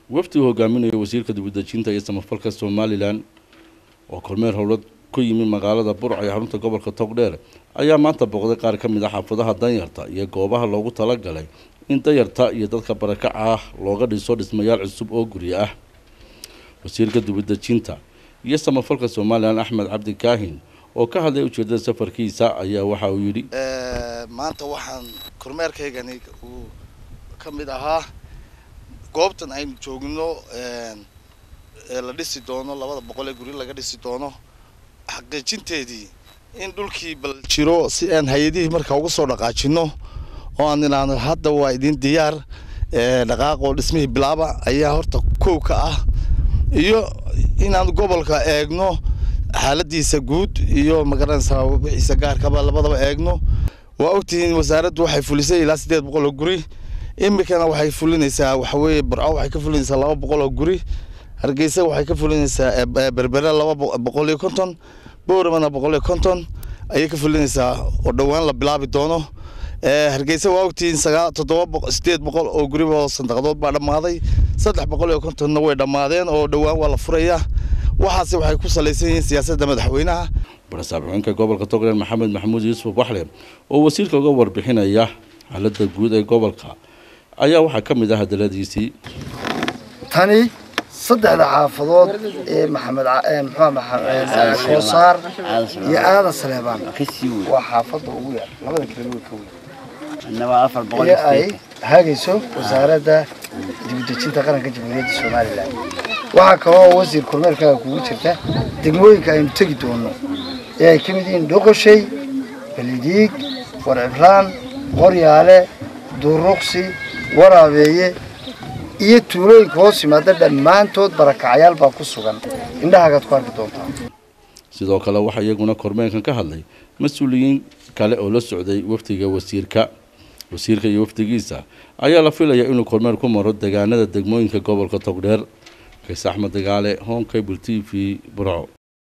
Wafdi uu hogaaminayo wasiirka dibudejinta iyo samafalka Somaliland oo kormeer howlad ku yimi magaalada Burco ee xarunta gobolka Togdheer ayaa maanta booqday qaar ka mid ah xaafadaha danyarta iyo goobaha loogu talagalay in danyarta iyo dadka barakaca ah looga dhiso dhismayaal cusub oo guryo ah. Wasiirka dibudejinta iyo samafalka Somaliland Axmed Cabdi Kaahin oo ka hadlay ujeedada safarkiisa ayaa waxa uu yidhi: Maanta waxaan kormeerkaygani uu ka mid ahaa goobtan aynu joogno ee la dhisi doono 200 ee guri laga dhisi doono, xaqiijinteedii in dhulkii bal jiro si aan hay-adihii markaa uga soo dhaqaajino oo aan idhaahno hadda waa idin diyaar, dhaqaaqoo dhismihii bilaaba ayaa horta kow ka ah, iyo inaan gobolka eegno xaaladiisa guud iyo magaranaysaa wixiisa gaarkaba labadaba eegno. Waa ogtihiin wasaaraddu waxay fulisay ilaa 800 oo guri, iminkana waxay fulinaysaa waxaweeye Burco waxay ka fulinaysaa 200 oo guri, Hargeysa waxay ka fulinaysaa Berbere 250, Booramana 150 ayay ka fulinaysaa oo dhowaan la bilaabi doono. Hargeysa waa ogtihiin 9 700 800 oo guriba oo sandaqadood baa dhammaaday, 350na way dhammaadeen oo dhowaan waa la furayaa. Waxaase waxay ku salaysan yihiin siyaasadda madaxweynaha. Barasaab xubinka gobolka Togdheer Maxamed Maxamuud Yuusuf Baxle oo wasiirka uga warbixinaya xaaladda guud ee gobolka ayaa waxaa ka mid ah hadaladiisii: Tani saddexda xaafadood ee Maxamed muxuu Koosaar iyo Aadan Saleebaan waa xaafadda ugu yar, labada kale way ka weyn, iyo ay hagayso wasaaradda dibudejinta qaranka Jamhuuriyadda Somaliland. Waxaa kaloo wasiir kormeerkaaga kugu jirta degmooyinka aynu tegi doono ee ay ka mid yihiin Dhoqoshay, Balidiig, Warcibraan, Qoryaale, Duruqsi, Waraabeeye iyo tuulooyinka hoos yimaada. Dhammaantood barakacayaal baa ku sugan, indhahaagaad ku arki doontaa. Sidoo kale waxaa iyaguna kormeerkan ka hadlay mas-uuliyiin kale oo la socday wafdiga wasiirka. Wasiirka iyo wafdigiisa ayaa la filaya inuu kormeer ku maro deegaanada degmooyinka gobolka Togdheer. Kays Axmed Dagaale, Home Cable TV, Burco.